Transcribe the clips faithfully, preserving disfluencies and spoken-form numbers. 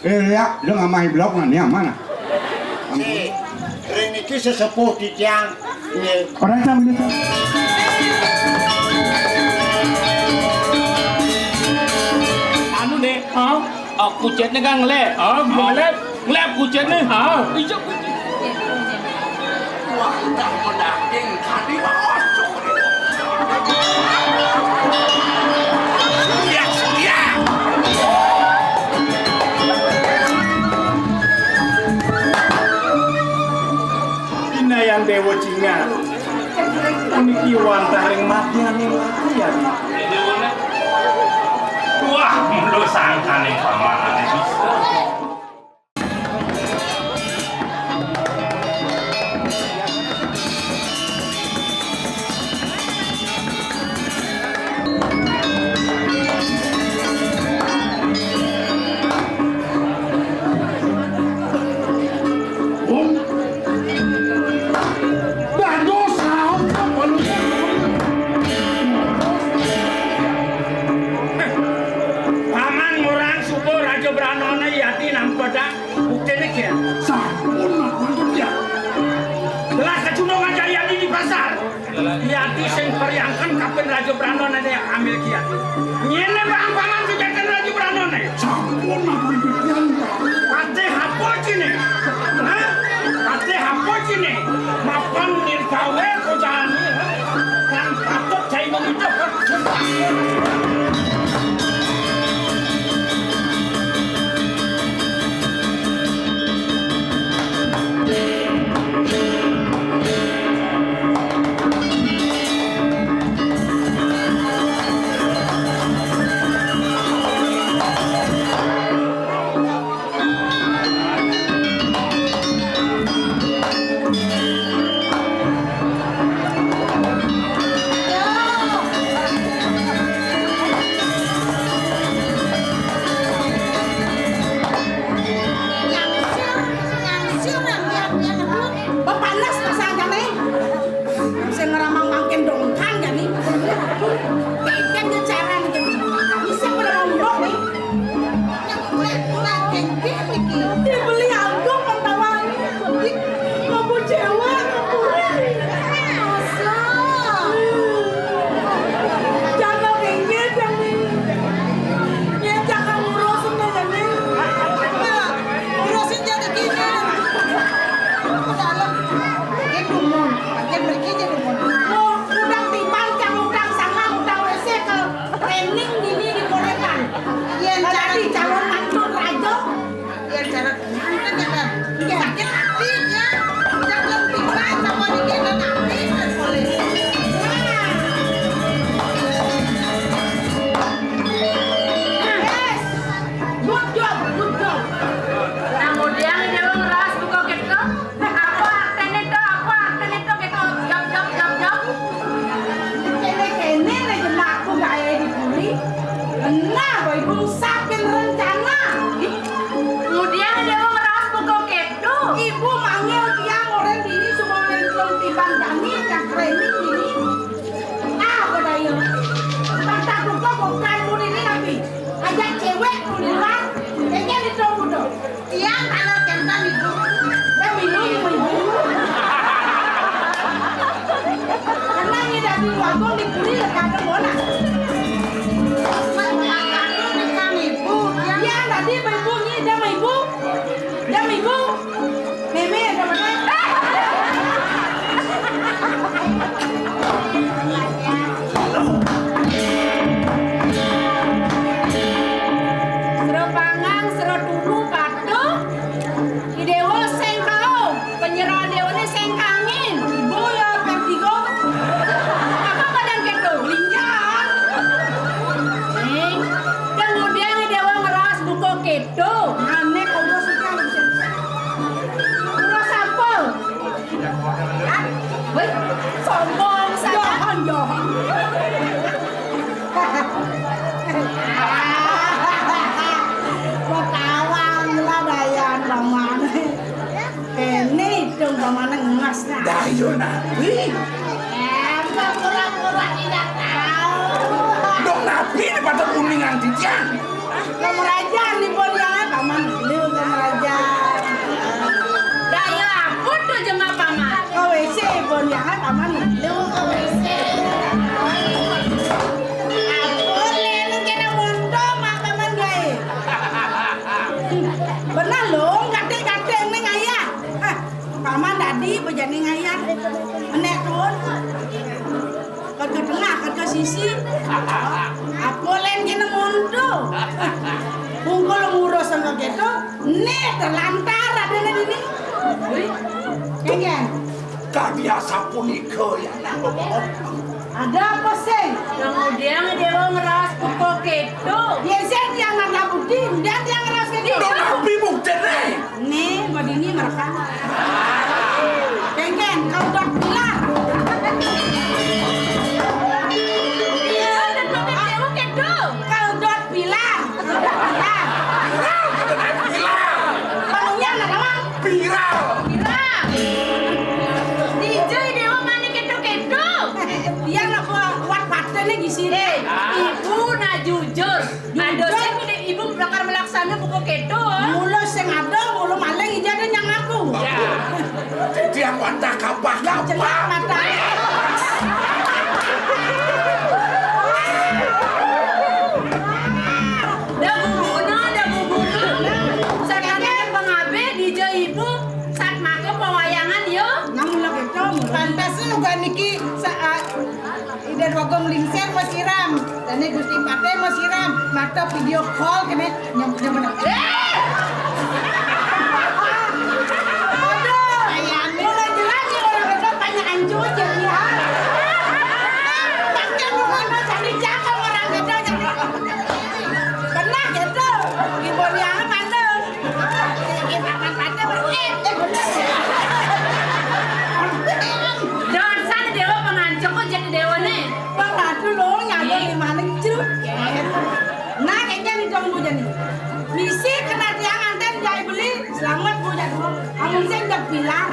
Eh, ya, lu nggak main blok, nah, ini aman, ah. Si, ring niki sesepuh titiang. Nggih. Orang yang bener. Anu nih, ah, kucitnya kan ngelep. Ah, ngelep. Ngelep kucitnya. Ah. Iya, kucit. Wah, udah mau daging tadi, Bos. Surya, Surya. Pinayan Dewa Cinga. Puniki wantah ring madyaning latihan. Wah, mula sangkane pamane bisa. Dados raos. Paman ngorang suba Raja Branana yati nampedak. Buktine, Ger. Sampun, Mak, mantun, Ger. Lah kacundung aja yati di pasar. Yati sing periangken kapin Raja Branana nek ambil kiat. Nyene bang paman sujaten Raja Branana. Sampun, Mak, mantun, Ger. Patih apa cine? Hah? Patih apa cine? Mapan nirgawe kojane. Kan patut jai mengidap. Nyangsil, nyangsil, nyang, nyang, nyang, pepanas pasangan, eh. Sing ngramang mangkin dongkang jani. Kengken ge cara niki. Bisa pada ngomong nih. Yang mulai mulai kengken niki. Dibeli anggo pentawan. Ngopo cewek ngopo. Masa. Jangan kengken jani. Ya jangan ngurus jani. Ngurusin jadi gini. Ke dalam. Pakai dumun. Pakai beriki aja dumun. Mau udang timbang, cang udang sama, udang W C ke training gini di Korean. Yen jadi calon mantu raja. Yen cara mantu ya kan. Iya. Sakit hati ya. Udah belum timbang sama dikit dan hati dan boleh. Nah. Yes. Good job, good job. Nah, kemudian dia ngeras buka gitu. Apa artine to? Apa artine to? Gitu. Jawab, jawab, jawab, jawab. Kene-kene nek jenakku gak aya dibuli. Benar, kok ibu ngusapin rencana. Kemudian dia mau ngeras buka gitu. Ibu manggil tiang orang dini supaya belum timbang jani yang training ini. Ah, pada iya. Mata buka bukan pun ini nanti. Ajak cewek keluar. Kayaknya di dong udah. Tiang kalau kenten ibu. Dah minum, ibu. Karena ini dari warung di puri, ya, kagak bola. Mas, makan dulu nih, kan, ibu. Tiang tadi ibu ini, dah, ibu. Dah, ibu. Meme, ada mana? Sira pangang, sira turu, patuh. Idewa sing tau, penyerahan dewane sing kangin. Ibu ya, Vertigo. Apa badan kedo? Linjar. Ning, kemudian idewa ngeras buka kedo. Aneh, kau udah suka, udah bisa. Udah sampel. Hah? Wih, sombong saya. Jangan, jangan. Ketawa, lah, Dayan, Bang Man. Ini dong, Bang Man, emas, nah. Dayo napi? Eh, pura-pura tidak tahu. Dong napi ini patut uningan titiang? Nomor aja, nih, Bang, ya, Bang Man. Apa lén kéné monto mak paman gaé? Beneh lung katik-katik né ngayah. Hah, paman dadi bejani ngayah. Enék tuun. Kat ka tengah, kat ka sisi. Apa lén kéné monto? Ungkul ngurus sama kéto, né terlantar adané dini. Kéngkén. Kadi asapunika ya nang bebot. Ada apa sih? Kemudian dia ngeras buku kéto. Biasa dia ngarah bukti, kemudian dia ngeras kéto. Dong, napi buktiné? Né, badini merekam. Kéngkén, kau dot pilar. Iya, dan makan jauh kéto. Kau dot pilar. Pilar. Pilar, kata saya, pilar. Bangunnya anak lawang. Pilar. Pilar. Dija déwa mané kéto-kéto. Dia nak kuat, kuat batinnya di sini. Eh, ibu nak jujur. Ada sing ibu bakal melaksana buku kéto. Mula sing ada, mula maling ija ada nyang ngaku. Ya. Jadi yang wantah kapah-kapah. Cepat mata. Dah guguna, dah guguna. Sakalian pangabih dija ibu, sat maka pawayangan ya. Nang mula kéto, pantas juga niki sa-, Ida Dwagung Lingsir masiram, dané Gusti Patih masiram, mata video call kéné nyem-, nyem-, nyem-. Eh! Aduh, mulai jelas nih orang itu banyak anjur jadi, ha. Pakai bukan cari jago orang itu jadi. Benar gitu. Ibu yang mana? Kita kan ada ber-, eh, eh, benar. Jangan sana déwa pangancok kok jadi déwa nih. Bang, aduh lo, nyala di mana, Cru? Nah, kayaknya nih dong, Bu Jani. Misi kena tiang anten jai beli, selamat, Bu Jani. Amun saya udah pilar.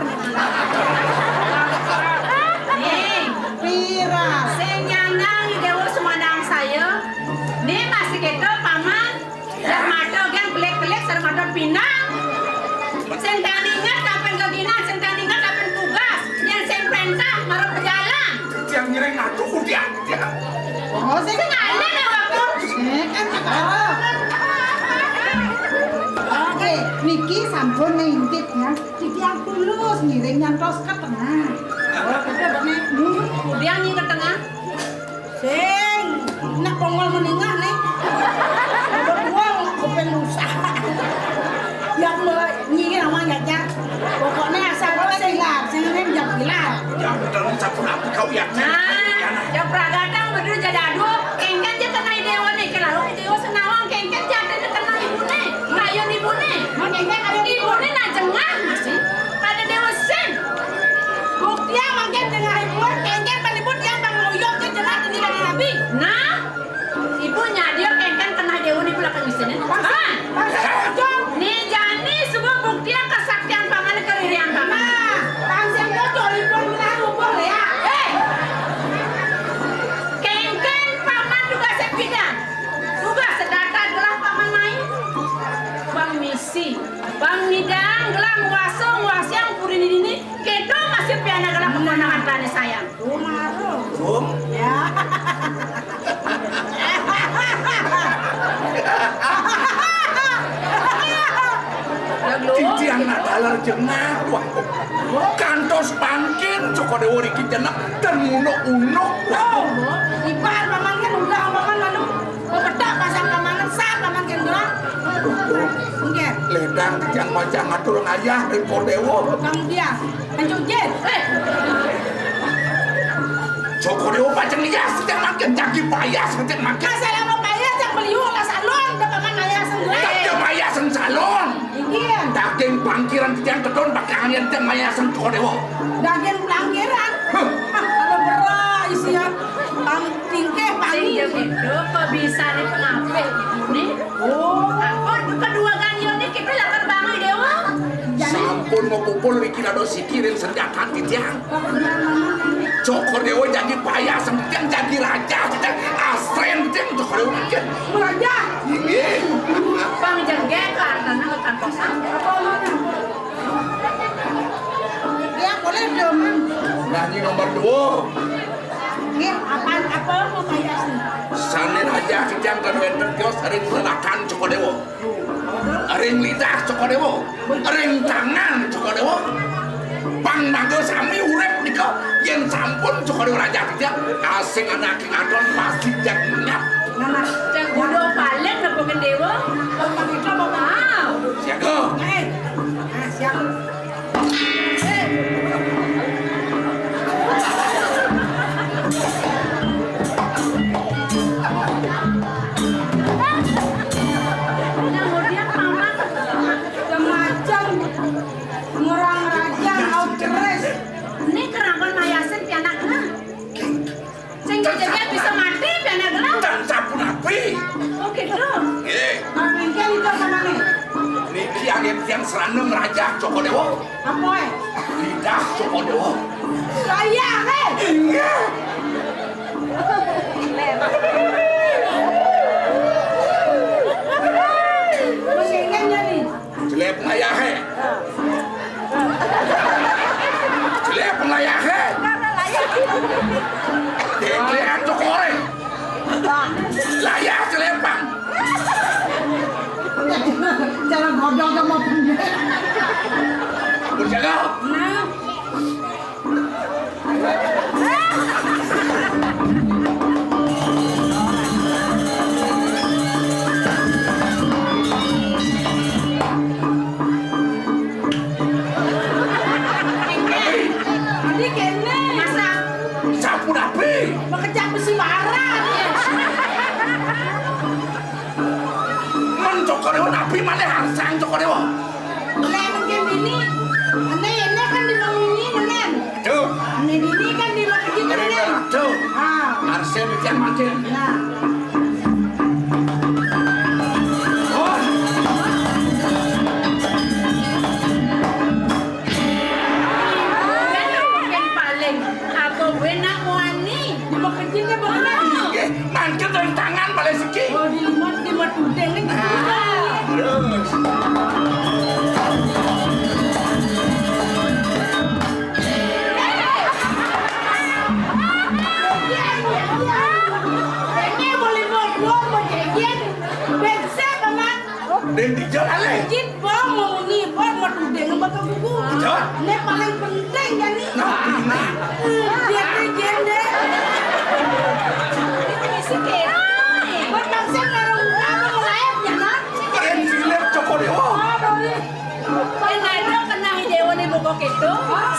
Nih, pilar. Sing nyandang di Dewa Sumandang saya. Nih, masih gitu, Paman. Sarmada gén kelik-kelik, sarmada pinang. Sing tandingan kapan geginan, sing tandingan kapan tugas, yén sing préntah mara bejalan. Yang ngiring aku udah, udah. Oh, sing ngalih ya, Bapak. Eh, kan kepala. Oke, niki sampun ngintip ya. Titiang tulus ngiring nyantos ke tengah. Oh, kita bener. Hmm, udah nih ke tengah. Sing, nak pongol menengah nih. Udah buang, kuping rusak. Ya, lo nyingir sama ya, Cak. Pokoknya asal lo sing, sing ini jam bilang. Yang betul satu apa kau ya? Nah, yang pragatang betul jadi aduh, kéngkén ja kenai déwa nih, kalau déwa senawang, kéngkén ja kenai ibu nih, kayun ibu nih. Ibu nih, ibu nih nah jengah masih. Pada déwa sing. Buktian mangkin jengah ibu, kéngkén pan ibu tiang pang ngoyong ké jelas ini dari nabi. Nah, ibu nyadia kéngkén kenah déwa ibu lakar ngisinin. Pasan, pasan, jujur. Nih jani suba buktian kesaktian paman, keririan paman. Nah, pansing jujur ibu bilang ubah ya. Eh, kéngkén paman tugasé pidan. Tugas sedatar gelah paman main. Bang misi, bang midang gelah nguasa, nguasiang puri dini. Kéto masih pianak gelah keponakan tané sayang. Rum. Ya. Titiang nak taler jengah, wah. Kantos pangkin, Cokor Déwa riki jenek, dan ngunuk-unuk. Oh, ibar paman kan udah paman lalu. Bebedak pasang paman, sah paman kan gerak. Oke. Ledang titiang majang ngatur ngayah ring Cokor Déwa. Kamu dia. Anjuk jin. Eh. Cokor Déwa pacang lias, setiap makin jagi payas, setiap makin. Asal anu payas yang beliau lah salon, udah paman payas sendiri. Setiap payas yang salon. Iya. Daging pangkiran titiang kedon bakalan yang titiang payas yang Cokor Déwa. Daging pangkiran. Huh. Ah, kalau berai sih ya. Pang tingkeh pang. Sing jam itu kok bisa nih pengapih ini? Oh. Apa kedua ganjil nih kita lakar bangun déwa? Sampun mau pupul riki dados siki ring senjakan titiang. Cokor Déwa jagi payas, titiang jagi raja, titiang asren, titiang Cokor Déwa mangkin. Raja. Ini. Pang jengge kartana kantosan. Apa mana? Ya, boleh dong. Nah, Nyi, nomor dua. Nggih, apaan, apa mau payas nih? Sané raja titiang kaduén titiang kios ring lelakan Cokor Déwa. Ring lidah Cokor Déwa. Ring tangan Cokor Déwa. Pang naga sami urip nika yén sampun Cokor Déwa raja titiang asing anaking adon pasti jag nyenyak. Nah, nah. Cang kudu paling nepukin déwa. Bapak kita, Bapak. Ah. Siaga. Eh. Ah, siap. Semacam ngurang raja, mau keres. Ini kenapa mayasin pianaknya? Sing jajah bisa mati, pianak gelah. Dan sapunapi? Oh, gitu. Nggih. Nah, niki lidah samane. Niki anggen tiang serana ngrajah Cokor Déwa. Apa, eh? Lidah Cokor Déwa. Saya, eh. Inggih. Masih ingat nggak nih? Jelék layahé. Jelék layahé. Déngkléan cokoré. Layah jelépang. Cara godong sama pendek. Berjaga. Nah. Tadi kéné. Masa? Sapunapi? Makejang besi bara. Men Cokor Déwa napi malih arsang Cokor Déwa? Lé mungkin dini. Ené, ené kan di mengunyi, menen. Aduh. Ené dini kan di lagi, menen. Aduh. Ah. Arsé pican mangkin. Nah. Oh. Kan paling apa wénak wani? Di makejang ya, Bang. Nggih, mangkin ring tangan paling siki. Oh, di lima, di lima tudeng nih. Nah, terus. Ini boleh buat gua, mau jejen. Bersih banget. Dek dijal alé. Jit bong, mau ni bong, mau tudeng, mau ke buku. Jat. Ini paling penting, ya, nih. Nah, ini. Hmm, dia téh jendé. Ini sih kéné. Buat bangsa ngarung apa, lain, ya, nah. Keren silet Cokor Déwa. Oh, dari. Kenapa kenang déwa né buka kéto?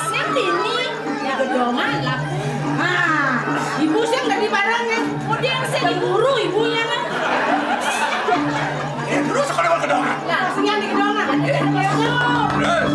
Sing dini ya gedongan lah. Ah, ibu sing dadi barangnya. Oh, dia sing diburu ibunya, kan? Eh, terus kalau mau gedongan? Nah, sing yang di gedongan. Terus.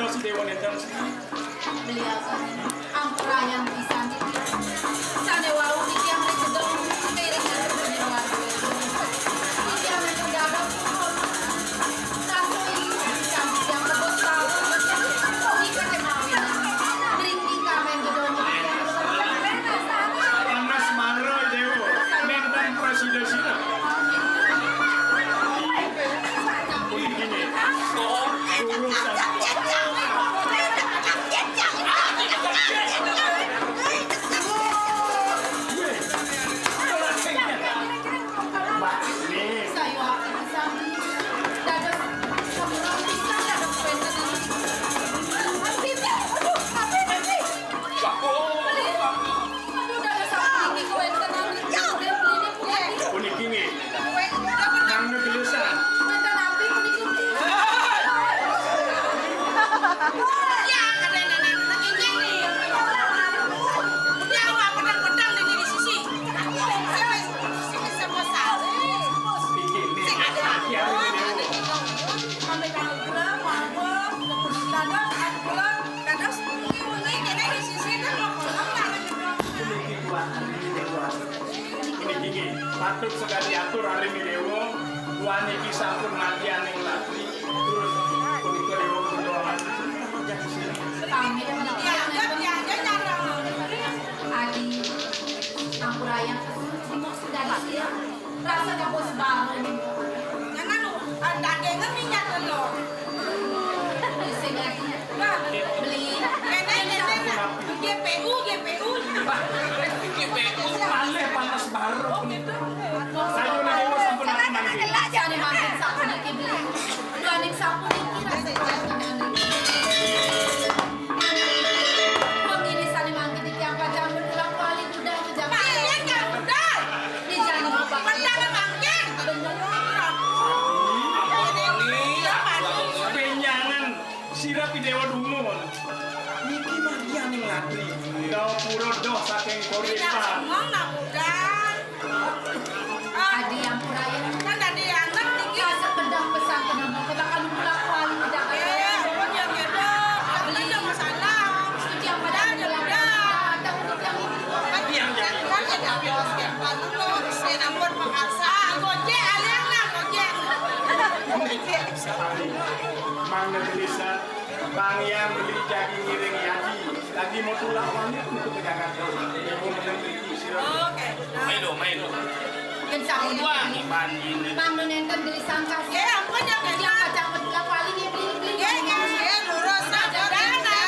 Déwa nénten. Beliau ampurayang pisan. Sané wau titiang rék gedong, mirengan panyeroan. Titiang rék dados. Sasoi pisan titiang tebus laut. Nika téh mawinan. Mriki kamén gedong. Panas mara, Déwa. Nénten prasida sira. Wih, gini. Urusan. Puniki nggih. Nang negelesan. Niki, niki. Dados, wengi-wengi kéné di sisi kan mau kolong, puniki kuat, puniki kuat. Puniki nggih, patut sekali atur alim Déwa, waniki sampun matianing latri, terus punika Déwa Kundawan. Pamit. Dianggap, dianggap cara. Adi, ampurayang, dari siang, rasa kampus baru. Jangan lu, dagingnya minyak telur. Sing lagi. Beli. Nenek, nenek, G P U, G P U. G P U, malih panas baru. Ayo, nah, Ibu, sampun aku mangkin. Sané mangkin sapuniki beli. Duaning sapuniki rasa kaya tenan. Mangkin sané mangkin titiang pacang betulan kuali budal. Mangkin, Kang Budal. Di jalan Bapak. Bener mangkin. Bener. Benjangan sira Pidewa dumun. Niki margianing latri. Gapura doh saking Koripan. Ngomong, Kang Budal. Adi ampurayang. Kan dadi anak niki. Kasepedang pesan penemu, katakan pulang kuali tidak ada. Eh, ampun ya, Kak. Beli. Ada masalah. Suci yang pada ada, ada. Ada urut yang ini. Kan yang jadi kan ya, tapi harus kayak apa tuh? Saya nampun paksa. Gojek, alian lah, gojek. Mangga gelisah. Bang yang beli jadi ngiring yadi. Lagi mau tulak wangi untuk ke Jakarta. Ibu menang beli. Oke. Milo, Milo. Ken sampun. Dua nih banding. Mangga nénten beli sangkas. Ya ampun, ya, Ken. Yang kacang betul paling ya beli, beli. Ya, ya, ya, lurus. Sabar, ya, ya.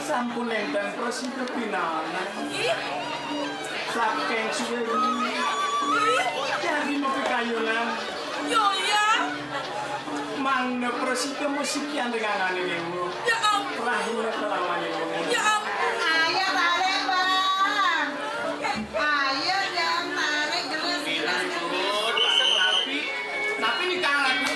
Sampun nénten prasida pinanak. Saking suwé wengi. Dadi mapikayunan. Yo, ya. Mangda prasida masikian ring angané déwa. Ya ampun. Rahina kelawan déwa. Ya ampun. Ayo tarik, Bang. Ayo, Jang, tarik gelas. Tapi, tapi nikah lagi.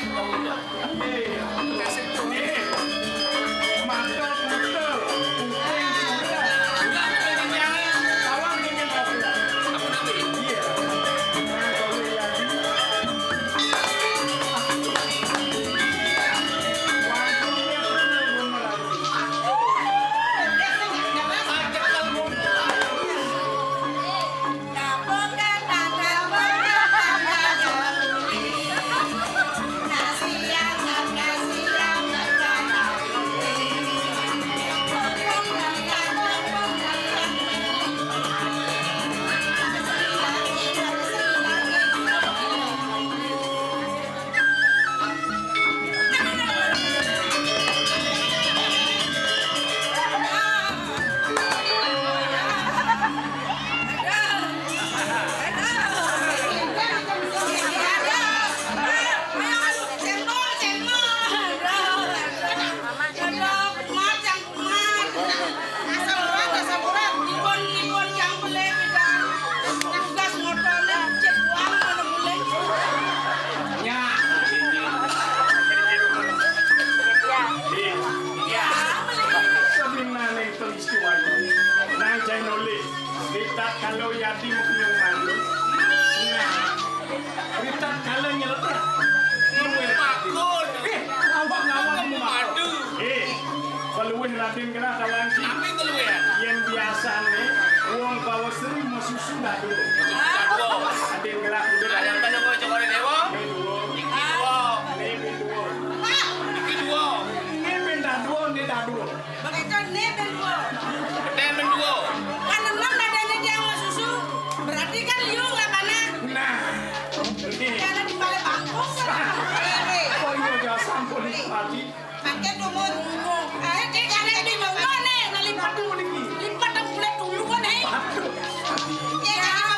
Asal murah, asal murah. Ibon, ibon yang beli bidang. Tugas motornya cek uang mana boleh. Ya. Ya. Sabinane peristiwa ini. Nang jai nolih. Rita kalau yati mau kenyang malu. Nah. Rita kalau nyeleper. Luwe. Eh, awak ngawak mau madu. Eh, Paluwih Raden Gerah kawan si. Ape keluwihan? Yen biasane wong Bawasri mesusu dado. Dado. Raden Gerah kudu. Ada yang tanya mau coba dewa? Ini dua. Ini dua. Ini dua. Ini ben dado, ini dado. Begitu ini ben dua. Betul ben dua. Kan enam nadanya dia mesusu. Berarti kan liu nggak panas. Nah. Ini. Karena di balik bangkok kan. Oh iya, jangan sampun. Mati. Mangke dumun. Ae, cek, ada di bawah nih, nah, lipat dulu niki. Lipat dong, mulai dulu kan, eh. Waduh. Ya, jangan